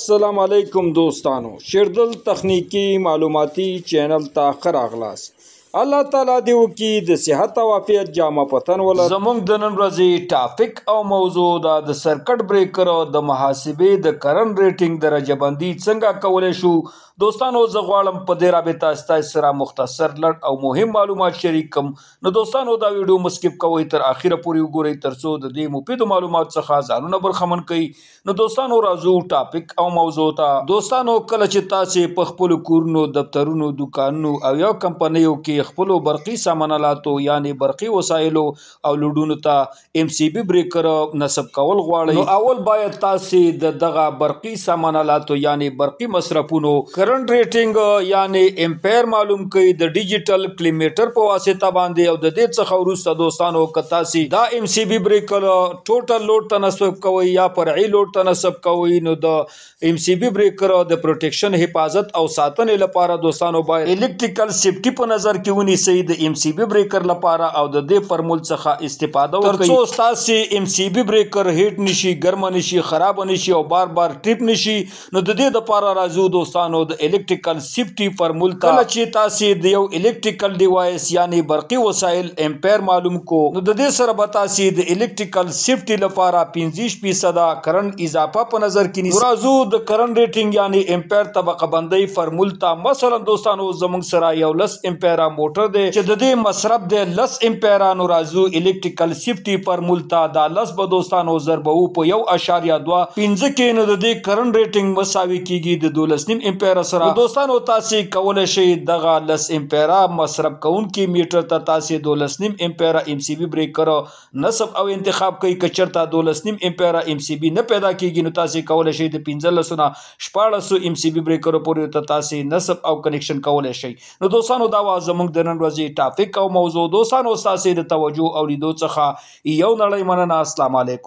السلام علیکم دوستانو، شیردل تخنیکی معلوماتي چینل ته ښه راغلاست. الله تعالی دې وکړي د صحت او عافیت جامه په تن ولر. زموږ د نن ورځې ټاپک او موضوع دا د سرکټ بریکر د محاسبې د کرنټ ریټینګ درجه بندي څنګه کولی شو. دوستانو، زه غواړم په دې رابطه ستاسو سره مختصر، لنډ او مهم معلومات شریک کړم. نو دوستانو، دا ویډیو مه سکیپ کوئ، تر اخره پورې وګورئ ترڅو د دې مفیدو معلومات څخه ځانونه برخمن کړئ. نو دوستانو، راځو ټاپک او موضوع ته. دوستانو، کله چې تاسې په خپلو کورونو، دفترونو، دوکانونو او یو کمپنیو کې خپلو برقي سامانالاتو یعنی برقي وسایلو او لوډونو ته ام سی بي بریکر نصب کول غواړئ، نو اول باید تاسې د دغه برقي سامانالاتو یعنی برقي مصرفونو کرنټ ریټینګ یعنی امپیر معلوم کړئ د ډیجیټل کلیمیټر په واسطه باندې. او د دې څخه وروسته دوستانو، که تاسې دا ام سی بي بریکر ټوټل لوډ ته نصب کوئ یا فرعي لوډ ته نصب کوئ، نو د ام سی بي بریکر د پروټیکشن، حفاظت او ساتنې لپاره دوستانو باید الکتریکل سیفټي په نظر کې ونیسئ د ام سی بي بریکر لپاره او د دې فرمول څخه استفاده وکړئ ترڅو ستاسې ام سی بي بریکر هیټ نشي، ګرمه نشي، خراب نشي او بار بار ټریپ نشي. نو د دې لپاره راځو دوستانو د الکتریکل سیفټي فرمول ته. کله چې تاسې د یو الکتریکل ډیوایس یعنی برقي وسایل امپیر معلوم کو، نو د دې سره به تاسې د الکتریکل سیفټي لپاره 25% کرنټ اضافه په نظر کې نیسئ. راځو د کرنټ ریټینګ یعنی امپیر طبقه بندۍ فرمول ته. مثلا دوستانو، زموږ سره یو 10 امپیره موټر دی چې د دې مصرف دی 10 امپیره. نو راځو الکتریکل سیفټي فرمول ته. دا 10 به دوستانو ضربو په 1.25 کې، نو د دې کرنټ ریټینګ مساوي کیږي د 12.5 امپیره سره. دوستانو، تاسې کولی شئ دغه 10 امپیره مصرف کوونکي میټر ته تاسې 12.5 امپیره ام سی بي بریکر نصب او انتخاب کړئ. که چېرته 12.5 امپیره ام سی بي نه پیدا کیږي، نو تاسې کولی شئ د 15 نه 16 ام سی بي بریکر پورې ته تاسې نصب او کنیکشن کولی شئ. نو دوستانو، دا وه زموږ د نن ورځې ټاپک او موضوع. دوستانو، ستاسې د توجه او لیدو څخه یو نړۍ مننه. السلام علیکم.